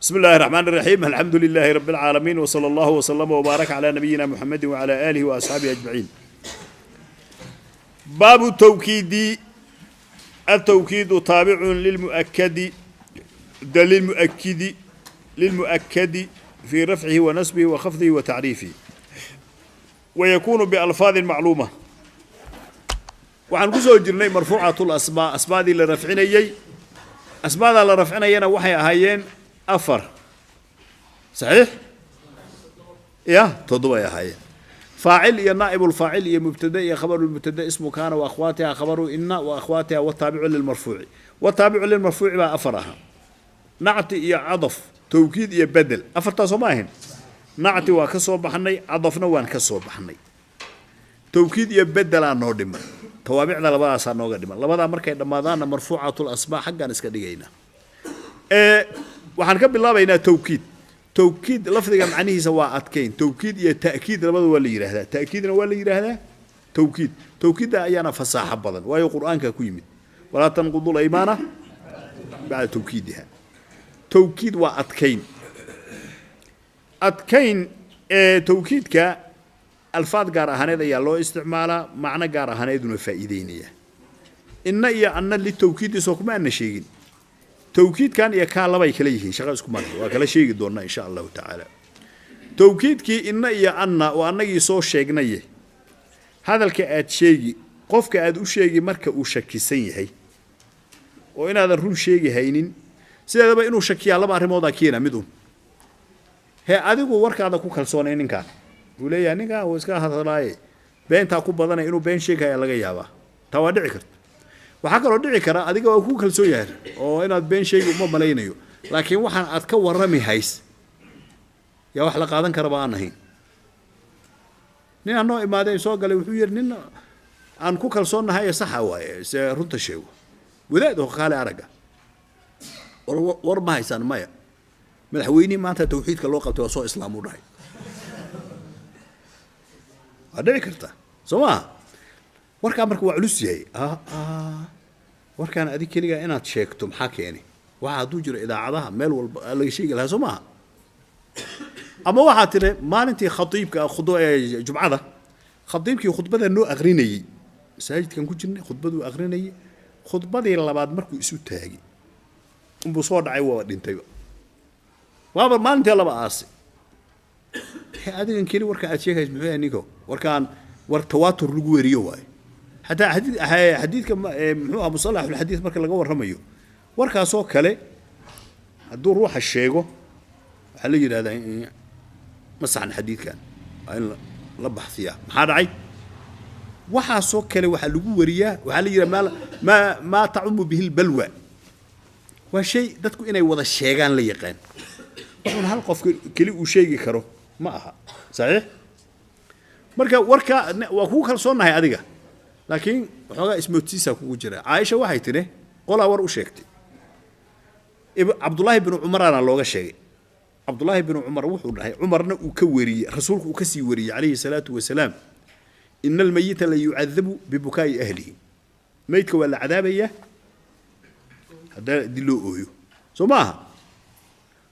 بسم الله الرحمن الرحيم، الحمد لله رب العالمين، وصلى الله وسلم وبارك على نبينا محمد وعلى آله وأصحابه أجمعين. باب التوكيد. التوكيد تابع للمؤكد للمؤكد في رفعه ونسبه وخفضه وتعريفه، ويكون بألفاظ معلومة. Waxaan ku soo jirnay marfuucatul asmaa, asmaadii la rafcinayey. Asmaadaa la rafcinayana waxay ahaayeen afar, saxiix ya toddoba ay ahaayeen: faacil iyo naa'ibulfaacil iyo mubtade iyo khabarulmubtade, ismu kaana wa akhwaatiha, khabaru ina wa akhwaatiha, wataabicu lilmarfuuci. Wataabicu lilmarfuuci baa afar ahaa: nacti iyo cadaf, tawkiid iyo bedel. Afartaasoo ma ahayn? Nacti waa ka soo baxnay, cadafna waan ka soo baxnay, tawkiid iyo bedelaa noo dhiman. Tawaabicda labadaasaa nooga dhiman. Labadaa markay dhammaadaanna marfuucatul asmaa xaggaan iska dhigaynaa. Waxaan ka bilaabaynaa tawkiid. Tawkiid lafdiga macnihiisa waa adkayn. Tawkiid iyo ta'kiid labada waa la yidhaahdaa, ta'kiidna waa la yidhaahdaa, tawkiid. Tawkiidda ayaana fasaaxo badan, waayo Qur'aanka ku yimid: "Walaa tanqudu laymaana bacda tawkiidiha." Tawkiid waa adkayn. Adkayn ee tawkiidka alfaad gaar ahaaneed ayaa loo isticmaalaa, macno gaar ahaaneeduna faa'iideynaya. Inna iyo anna litawkiidi soo kuma ana sheegin. Tawkiidkan iyo kaa labay kala yihiin, shaqo isku male, waa kala sheegi doonaa insha Allahu tacaala. Tawkiidkii inna iyo anna oo annagii soo sheegnaye, hadalka aad sheegi qofka aad u sheegi marka uu shakisan yahay oo inaadan run sheegi haynin. Sideedaba inuu shakiyaa laba arrimoodaa keena. Mid un hee adigu warkaada ku kalsoonay, ninkaan uu leeyahay ninkaan uu iska hadlaaye beentaa ku badanay, inuu been sheegaya laga yaabaa, taa waa dhici karta. Waxaa kaloo dhici kara adiga waa ku kalsoon yahay oo inaad been sheegi uma malaynayo, laakiin waxaan aad ka warrami hays yaa wax la qaadan karaba aan ahayn. Nin aan noo imaadeen soo galay wuxuu yidhi: "Nin aan ku kalsoonnahay ee saxa waaye, se runta sheego, wadaad oo kaale aragga war war ma haysaan?" "Maya." "Madaxweynihii maanta tawxiidka loo qabtay waa soo islaam," u dhahay. Waa dhici karta, soo maaha? Warkaa marka waa culus yahay. Warkaan adig keligaa inaad sheegto maxaa keenay? Waxa hadduu jiro idaacadaha meel walba laga sheegi lahaa, soo maaha? Ama waxaa tiri maalintii khatiibka jumcada, khatiibkii khudbada noo aqrinayey, masaajidkan ku jirnay, khudbaduu aqrinayey, khudbadii labaad markuu isu taagay unbuu soo dhacay, waaba dhintayba, waaba maalintii laba aasay. Adigan keli warka aad sheegaysa muxuu yahay, ninko? Warkaan war tawaatur lagu weriyo waayo. Xataa xadiid xadiidka muxuu aha, musalaxulxadiid marka laga warramayo, warkaasoo kale hadduu ruuxa sheego waxaa la yidhahdaa ma saxna xadiidkan, waa in la baxsiyaa. Maxaa dhacay? Waxaasoo kale waxaa lagu wariyaa, waxaa la yidhaha maa tacumu bihi lbalwa. Waa shay dadku inay wada sheegaan la yaqaan, wuxuuna hal qof keli uu sheegi karo ma aha, saxiix? Marka warka waa kugu kalsoonnahay adiga, laakiin waxoogaa ismoodsiisaa kugu jira. Caaisha waxay tidhi, qolaa war u sheegtay, Cabdullaahi binu Cumaraana looga sheegay. Cabdullaahi binu Cumar wuxuu dhahay, Cumarna uu ka wariyey, Rasuulku uu ka sii wariyey calayhi salaatu wasalaam: "Ina almayita la yucadabu bibukaa'i ahlihi." Meydka waa la cadaabayaa haddaa dib loo ooyo, soo ma aha?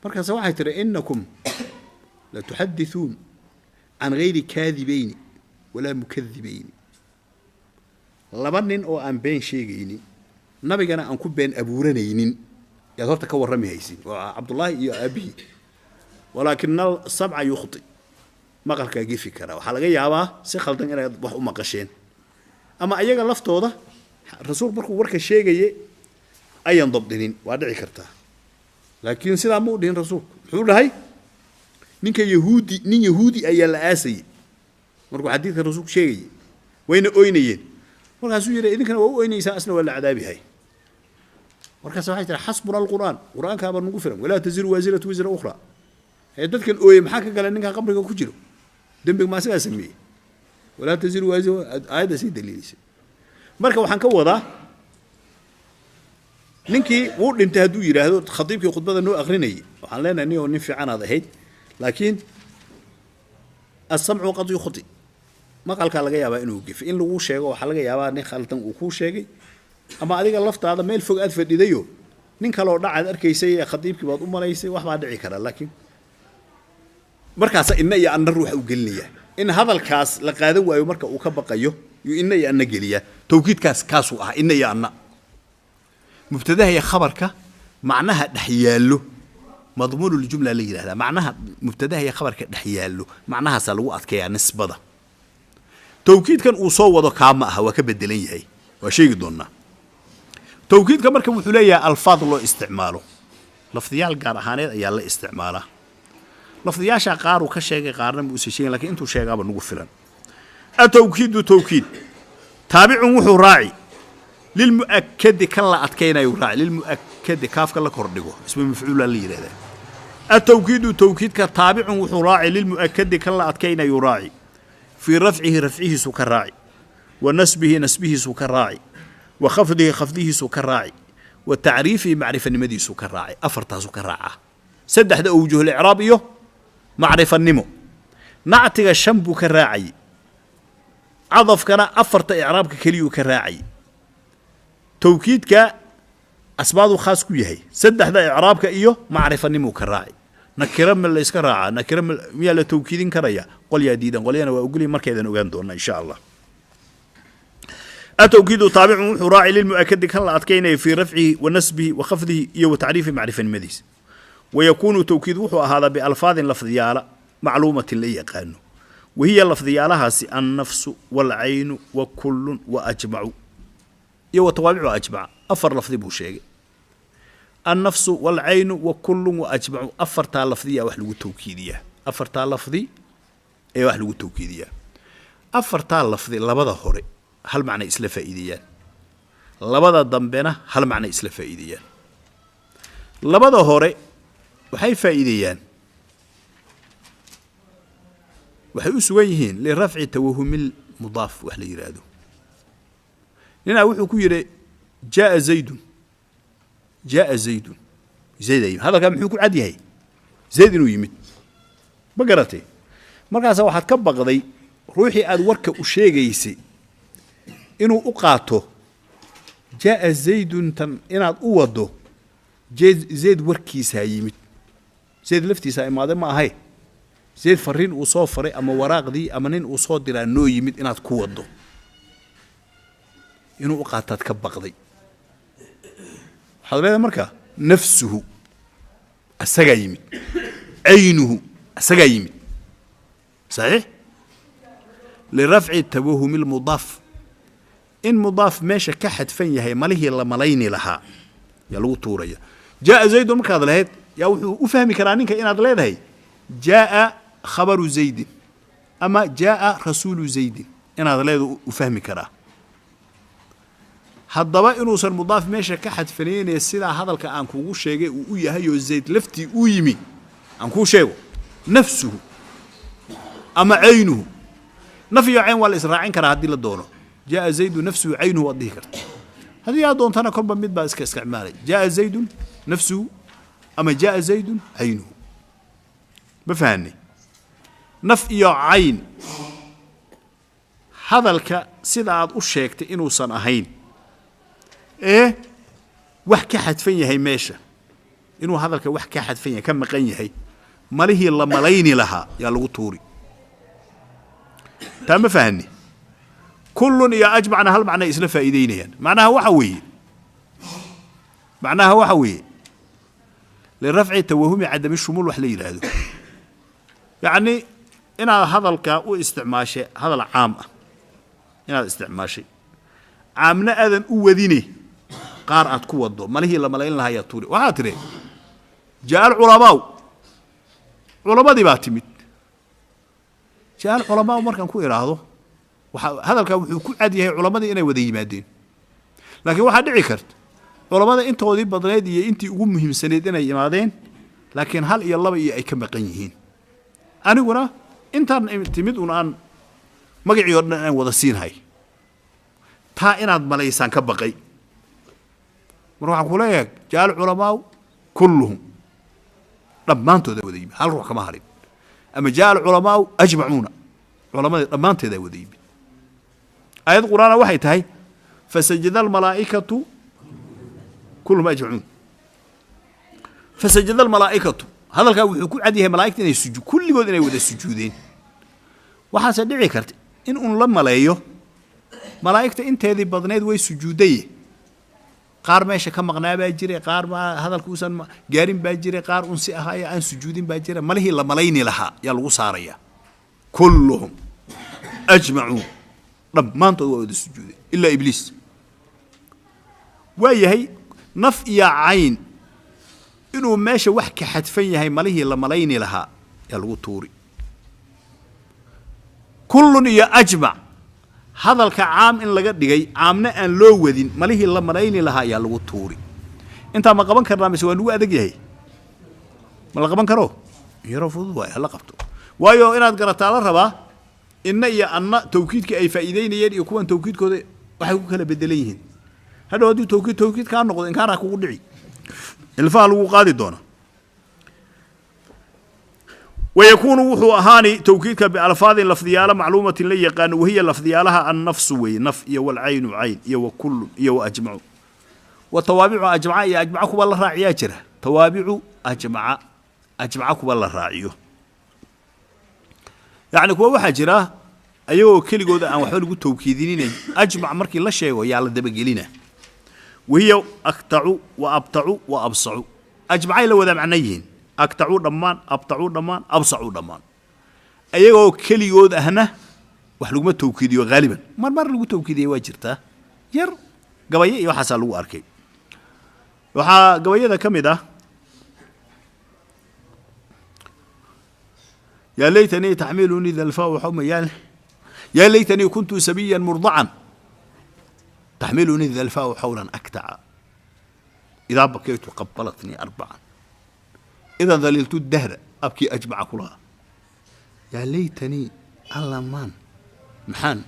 Markaase waxay tihi: "Inakum latuxadithuun can gayri kaadibayni walaa mukadibayni." Laba nin oo aan been sheegaynin, nabigana aan ku been abuuranaynin yaad horta ka warrami haysin, waa Cabdullaahi iyo aabihii. "Walaakina asamca yukhti," maqalkaa gefi karaa, waxaa laga yaabaa si khaldan inaad wax u maqasheen, ama ayaga laftooda Rasuulku markuu warka sheegaye ayan dabdinin, waa dhici kartaa. Laakiin sidaa ma u dhihin Rasuulku. Muxuu dhahay? Ninka yahuudi, nin yahuudi ayaa la aasayey markuu xadiidka Rasuulku sheegayey, wayna oynayeen. Markaasuu yidhi: "Idinkana waa u oynaysaa, asna waa la cadaabihay." Markaas waxay tihi: "Xasbuna alqur'aan," Qur'aankaabaa nagu filan: "Walaa taziru waasiratu wisra ukhra." Ee dadkan ooye maxaa ka galay ninkan qabriga ku jiro? Dembiga maa sidaa sameeyey? "Walaa taziru waasira," aayadda sii daliilisay. Marka waxaan ka wadaa, ninkii wuu dhintay hadduu yidhaahdo khatiibkii khudbada noo akrinayay, waxaan leenahay: nin oo nin fiicanaad ahayd, laakiin asamcu qad yukhti, maqalkaa laga yaabaa inuu gefay. In lagu sheego waxaa laga yaabaa nin khaldan uu kuu sheegay, ama adiga laftaada meel fog aad fadhidayo. Nin kaloo dhacaad arkaysay ee khadiibkii baad u malaysay, wax baa dhici kara. Laakiin markaasa inna iyo anna ruuxa u gelinaya in hadalkaas la qaadan waayo, marka uu ka baqayo yuu inna iyo anna geliyaa. Tawkiidkaas kaasuu ahaa, inna iyo anna mubtadaha iyo khabarka macnaha dhex yaallo, madmuunuljumla la yidhahdaa. Macnaha mubtadaha iyo khabarka dhex yaallo macnahaasaa lagu adkeeyaa nisbada. Tawkiidkan uu soo wado kaa ma aha, waa ka bedelan yahay, waa sheegi doonnaa. Tawkiidka marka wuxuu leeyahay alfaad loo isticmaalo, lafdiyaal gaar ahaaneed ayaa la isticmaalaa. Lafdiyaashaa qaaruu ka sheegay, qaarna ma uusan sheegin, lakiin intuu sheegaaba nagu filan. Atawkiidu tawkiid taabicun wuxuu raaci lilmu'akadi, kan la adkaynayu raaci. Lilmu'akadi kaafka la kordhigo isma mafcuula la yidhahdaa. Atawkiidu tawkiidka taabicun wuxuu raaci lilmu'akadi, kan la adkaynayuu raaci. Fii rafcihi rafcihiisu ka raaci, wa nasbihi nasbihiisu ka raaci, wa khafdihi khafdihiisu ka raaci, wa tacriifihi macrifanimadiisu ka raaci. Afartaasu ka raacaa, saddexda awjuhul-icraab iyo macrifanimo. Nactiga shan buu ka raacayey, cadafkana afarta icraabka keliyuu ka raacayey. Tawkiidka asbaaduu khaas ku yahay, saddexda icraabka iyo macrifanimuu ka raaci. Nakiro ma la iska raacaa? Nakiro miyaa la tawkiidin karaya? Qolyaa diidan, qolyana waa ogolyihin, markaydan ogaan doona insha Allah. Atawkiidu taabicun wuxuu raaci lilmu'akadi, kan la adkaynaya, fii rafcihi wa nasbihi wa khafdihi iyo wa tacriifi macrifanimadiisa. Wayakuunu tawkiid wuxuu ahaadaa bialfaadin lafdiyaala macluumatin la yaqaano. Wahiya lafdiyaalahaasi annafsu waalcaynu wa kullun wa ajmacu iyo wa tawaabicu ajmaca. Afar lafdi buu sheegay: annafsu waalcaynu wa kullun wa ajmacu. Afartaa lafdiyaa wax lagu tawkiidiyaa, afartaa lafdi ee wax lagu tawkiidiyaa. Afartaa lafdi labada hore hal macnay isla faa'iideeyaan, labada dambena hal macnay isla faa'iideeyaan. Labada hore waxay faa'iideeyaan, waxay u sugan yihiin lirafci tawahumil mudaaf wax la yidhaahdo. Ninaa wuxuu ku yidhi jaaa zaydun, jaaa zaydun, zayd ayimid. Hadalkaa muxuu ku cad yahay? Zayd inuu yimid, ma garatay? Markaasa waxaad ka baqday ruuxii aad warka u sheegaysay inuu u qaato jaaa zaydun tan inaad u waddo zayd warkiisaa yimid, zayd laftiisaa imaade ma ahay, zayd fariin uu soo faray ama waraaqdii ama nin uu soo diraa noo yimid inaad ku waddo, inuu u qaataad ka baqday. Waxaad leedahay marka nafsuhu asagaa yimid, caynuhu asagaa yimid. Saxiix lirafci tawahumi lmudaaf, in mudaaf meesha ka xadfan yahay malihii la malayni lahaa yaa lagu tuuraya. Jaaa zaydun markaad lahayd yaa wuxuu u fahmi karaa ninka inaad leedahay jaaa khabaru zaydin ama jaaa rasuulu zaydin inaad leedahay u fahmi karaa. Haddaba inuusan mudaaf meesha ka xadfanaynaya sidaa hadalka aan kugu sheegay uu u yahay oo zayd laftii uu yimi aan kuu sheego, nafsuhu ama caynuhu. Naf iyo cayn waa la israacin karaa haddii la doono. Jaaa zaydu nafsuhu caynuhu waad dhihi karta, haddii aad doontana kolba mid baa iska isticmaalay, jaaa zaydun nafsuhu ama jaaa zaydun caynuhu. Ma fahanay? Naf iyo cayn hadalka sida aad u sheegtay inuusan ahayn ee wax ka xadfan yahay meesha, inuu hadalka wax ka xadfan yahay, ka maqan yahay, malihii la malayni lahaa yaa lagu tuuri. Taa ma fahani? Kullun iyo ajmacna hal macnay isla faa'iideynayaan. Macnaha waxa weeye, macnaha waxa weeye lirafci tawahumi cadami shumuul wax la yidhaahdo, yacni inaad hadalka u isticmaashay hadal caam ah, inaad isticmaashay caamna aadan u wadine qaar aad ku waddo, malihii la malayn lahaa yaa tuuri. Waxaa tidhi jaa alculamaau, culamadii baa timid. Jaa alculamaau markaan ku idhaahdo, waxaa hadalkaa wuxuu ku cad yahay culamadii inay wada yimaadeen, laakiin waxaa dhici karta culammada intoodii badnayd iyo intii ugu muhiimsanayd inay imaadeen, laakiin hal iyo laba iyo ay ka maqan yihiin. Aniguna intaan timid un aan magacii o dhan aan wada siinhay, taa inaad malaysaan ka baqay. Mar waxaan ku leeyahay jaa alculamaau kulluhum, dhammaantoodaa wada yimid, hal ruux kama harin. Ama jaa alculamaau ajmacuuna, culamadii dhammaanteedaa wada yimid. Aayad qur'aana waxay tahay fasajada almalaa'ikatu kulluhum ajmacuun. Fasajada almalaa'ikatu, hadalkaa wuxuu ku cad yahay malaa'igta inay kulligood inay wada sujuudeen. Waxaase dhici karta in uun la maleeyo malaa'igta inteedii badnayd way sujuudaye, qaar meesha ka maqnaa baa jiray, qaar baa hadalka uusan gaarin baa jiray, qaar un si ahaaye aan sujuudin baa jira. Malihii la malayni lahaa yaa lagu saarayaa. Kulluhum ajmacuun, dhammaantood waa wada sujuudeen ilaa Ibliis. Waa yahay naf iyo cayn inuu meesha wax ka xadfan yahay malihii la malayni lahaa yaa lagu tuuri. Kullun iyo ajmac hadalka caam in laga dhigay, caamna aan loo wadin, malihii la malayni lahaa yaa lagu tuuri. Intaa ma qaban karnaa mise waa nagu adag yahay? Ma la qaban karo? Yaroo fudud waay, hala qabto. Waayo inaad garataa la rabaa inna iyo anna tawkiidkii ay faa'iideynayeen iyo kuwan tawkiidkooda waxay ku kala bedelan yihiin. Hadhow hadduu tawkiid kaa noqdo inkaaraa kugu dhici, ilfaha lagu qaadi doona. ويكون وحو أهاني توكيدك بألفاظ لفظيالة معلومة لا يقان، وهي لفظيالها النفس وي نف يا والعين عين يا وكل يا وأجمع وتوابع أجمع يا أجمعك والله راعي أجره. توابع أجمع أجمعك والله راعيه. يعني كوا waxaa jira ayagoo keligooda aan waxba lagu tawkiidinin, ajmac markii la sheego yaa la dabagelina. وهي أقطع وأبطع وأبصع، أجمعي la wada macno yihiin. أقطعوا dhammaan, أبطعوا dhammaan, أبصعوا dhammaan. Ayagoo keligood ahna wax laguma tawkiidiyo gaaliban, mar mar lagu tawkiidiyay waa jirtaa yar, gabayo iyo waxaasaa lagu arkay. Waxaa gabayada ka mid ah يا ليتني تحملني ذا الفاء حمى، يا ليتني كنت سبيا مرضعا تحملني ذا الفاء حولا أكتعا، إذا بكيت قبلتني أربعا، إذا ذللت الدهر أبكي أجمع كلها. يا ليتني الله محان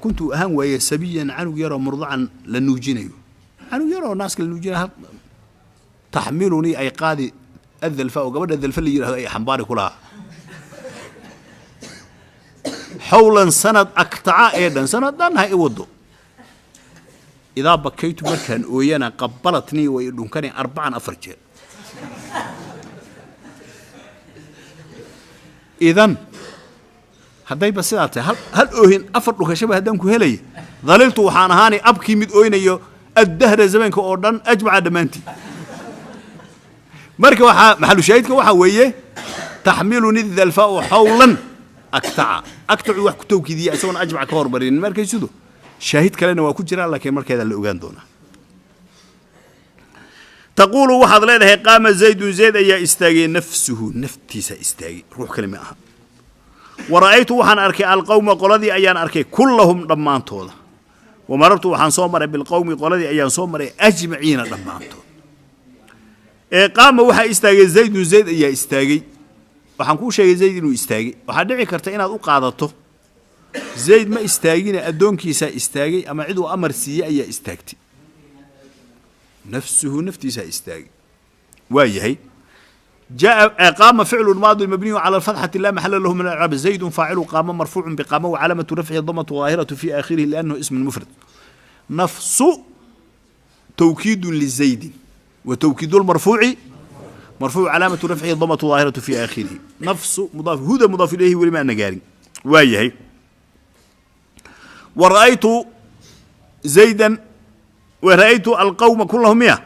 كنت أهم ويا سبيا عنو يرى مرضعا لنوجينيو، عنو يرى ناس لنوجينها تحملني أي قاضي الذلفاء وقبل الذلفاء اللي يرى أي حنباري كلها حولا سند أقطع أيضا سند أنها يودو. إذا بكيت مركان ويانا قبلتني ويدونكني أربعا أفرجة. إذن هداي بس هل أوهن أفر لك شبه هدامك هلي ظللت وحانهاني أبكي مد أوينيو الدهر زمانك أوردن أجمع دمانتي. مركا وحا محل شاهدك وحا ويه تحملني الذلفاء حولا أقطع أقطع wax ku tawkiidiya isagoon ajmac ka hormarin markay sido shaahid kalena waa ku jira, laakiin markeeda la ogaan doona. تقول waxaad leedahay qaama zaydun, zayd ayaa istaagay, nafsuhu naftiisa istaagay, ruux kale ma aha. ورأيت waxaan arkay alqawma qoladii ayaan arkay kullahum dhammaantooda, wamarartu waxaan soo maray bilqawmi qoladii ayaan soo maray ajmaciina dhammaantood. Ee qaama waxaa istaagay zaydun, zayd ayaa istaagay. Waxaan kuu sheegay zayd inuu istaagay. Waxaa dhici karta inaad u qaadato zayd ma istaagine addoonkiisaa istaagay ama cid uu amar siiyey ayaa istaagtay. Nafsuhu naftiisaa istaagay. Waa yahay جاء قام فعل ماضي مبني على الفتحة لا محل له من الإعراب، زيد فاعل قام مرفوع بقام وعلامة رفعه الضمة ظاهرة في آخره لأنه اسم مفرد. نفس توكيد لزيد وتوكيد المرفوع مرفوع علامة رفعه الضمة ظاهرة في آخره. نفس مضاف هدى مضاف إليه ولما أن جاري وايهي. ورأيت زيدا ورأيت القوم كلهم يا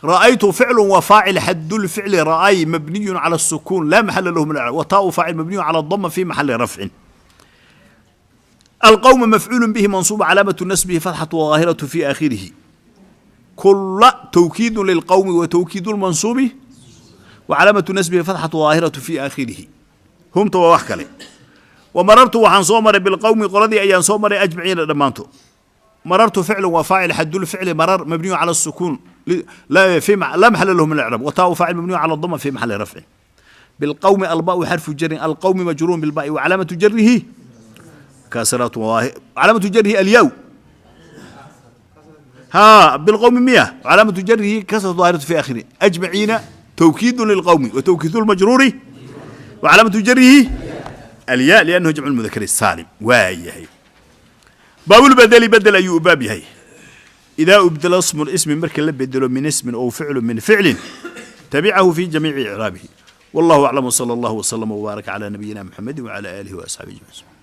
رأيت فعل وفاعل حد الفعل رأي مبني على السكون لا محل له من الإعراب، وتاء فاعل مبني على الضم في محل رفع. القوم مفعول به منصوب علامة نسبه فتحة وظاهرة في آخره. كل توكيد للقوم وتوكيد المنصوب وعلامة نسبه فتحة ظاهرة في آخره. هم توحكلي. ومررت وحن صومر بالقوم قردي أيان صومر أجمعين دمانتو. مررت فعل وفاعل حد الفعل مرر مبني على السكون لا في لا محل له من الإعراب، وتاء فاعل مبني على الضمة في محل رفع. بالقوم الباء حرف جر، القوم مجرور بالباء وعلامة جره كسرة، علامة جره الياء. ها بالقوم 100 علامة جره كسرة ظاهرة في آخره. أجمعين توكيد للقوم وتوكيد المجرور وعلامة جره الياء لأنه جمع المذكر السالم. وايهي باب البدل بدل أي باب هي. Idaa ubdila ismu ismi, marka la bedelo, min ismin ow ficlu min ficlin, tabicahu fi jamiici icraabihi. Wallahu aclam, wsala allahu waslama wbaaraka calaa nabiyina Muxamedi wacala aalihi waasxaabihi ajmaciin.